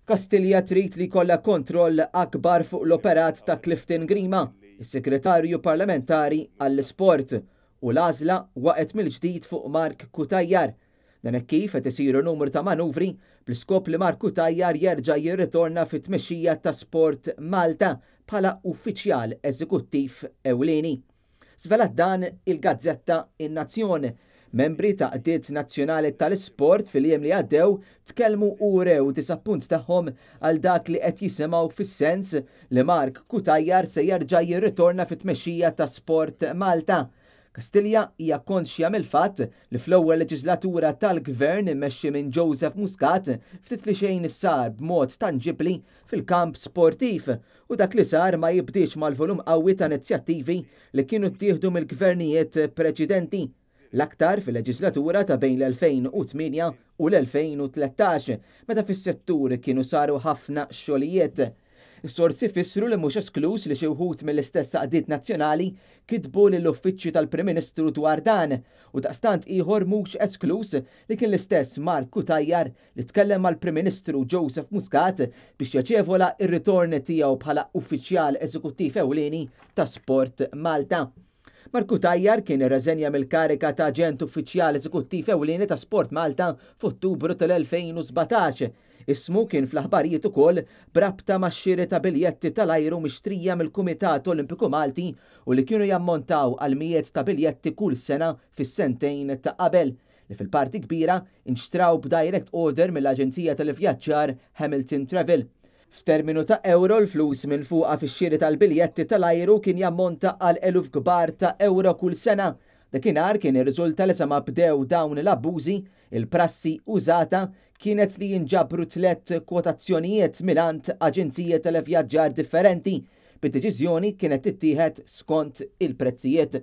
Kastilja trid li jkollha kontroll akbar fuq l-operat ta' Clifton Grima, is-Segretarju Parlamentari għall-Isport, u l-għażla waqgħet mill-ġdid fuq Mark Cutajar. Dan hekk kif qed isiru numru ta' manuvri bl-iskop li Mark Cutajar jerġa' jirritorna fit-tmexxija ta' Sport Malta bħala uffiċjal eżekuttiv ewlieni. Żvelat dan il-gazzetta In-Nazzjon. Membri ta' għaqdiet nazzjonali tal-isport fil-jiem li għaddew tkellmu u wrew disappunt tagħhom għal dak li qed jisimgħu fis-sens li Mark Cutajar se jerġa' jirritorna fit-tmexxija ta' Sport Malta. Kastilja hija konxja mill-fatt li fl-ewwel leġislatura tal-Gvern immexxi minn Joseph Muscat ftit li xejn sar b'mod tanġibbli fil-kamp sportiv u dak li sar ma jibdiex mal-volum qawwi ta' inizjattivi li kienu ttieħdu mill-gvernijiet preċedenti, l-aktar fil-leġislatura ta' bejn l-2008 u l-2013, meta fis-settur kienu saru ħafna xogħlijiet. Is-sorsi fissru li mhux eskluż li xi wħud mill-istess għaqdiet nazzjonali kitbu lill-Uffiċċju tal-Prim Ministru dwar dan u daqstant ieħor mhux eskluż li kien l-istess Mark Cutajar li tkellem mal-Prim Ministru Joseph Muscat biex jaġevola r-ritorn tiegħu bħala Uffiċjal Eżekuttiv Ewlieni ta' Sport Malta. Mark Cutajar kien irreżenja mill-kariga ta' Aġent Uffiċjal Eżekuttiv Ewlieni ta' Sport Malta f'Ottubru tal-2017. Ismu kien fl-aħbarijiet ukoll b'rabta max-xiri ta' biljetti tal-ajru mixtrija mill-Kumitat Olimpiku Malti u li kienu jammontaw għal mijiet ta' biljetti kull sena fis-sentejn ta' qabel. li fil-parti kbira nxtraw b'direct order mill-aġenzija tal-ivvjaġġar Hamilton Travel. F'terminu ta' ewro l-flus minfuqa fix-xiri tal-biljetti tal-ajru kien jammonta għal eluf kbar ta' ewro kull sena. Dakinhar kien irriżulta li sa ma bdew dawn l-abbużi, il-prassi użata kienet li jinġabru tlett kwotazzjonijiet mingħand aġenziji tal-ivvjaġġar differenti, bid-deċiżjoni kienet tittieħed skont il-prezzijiet.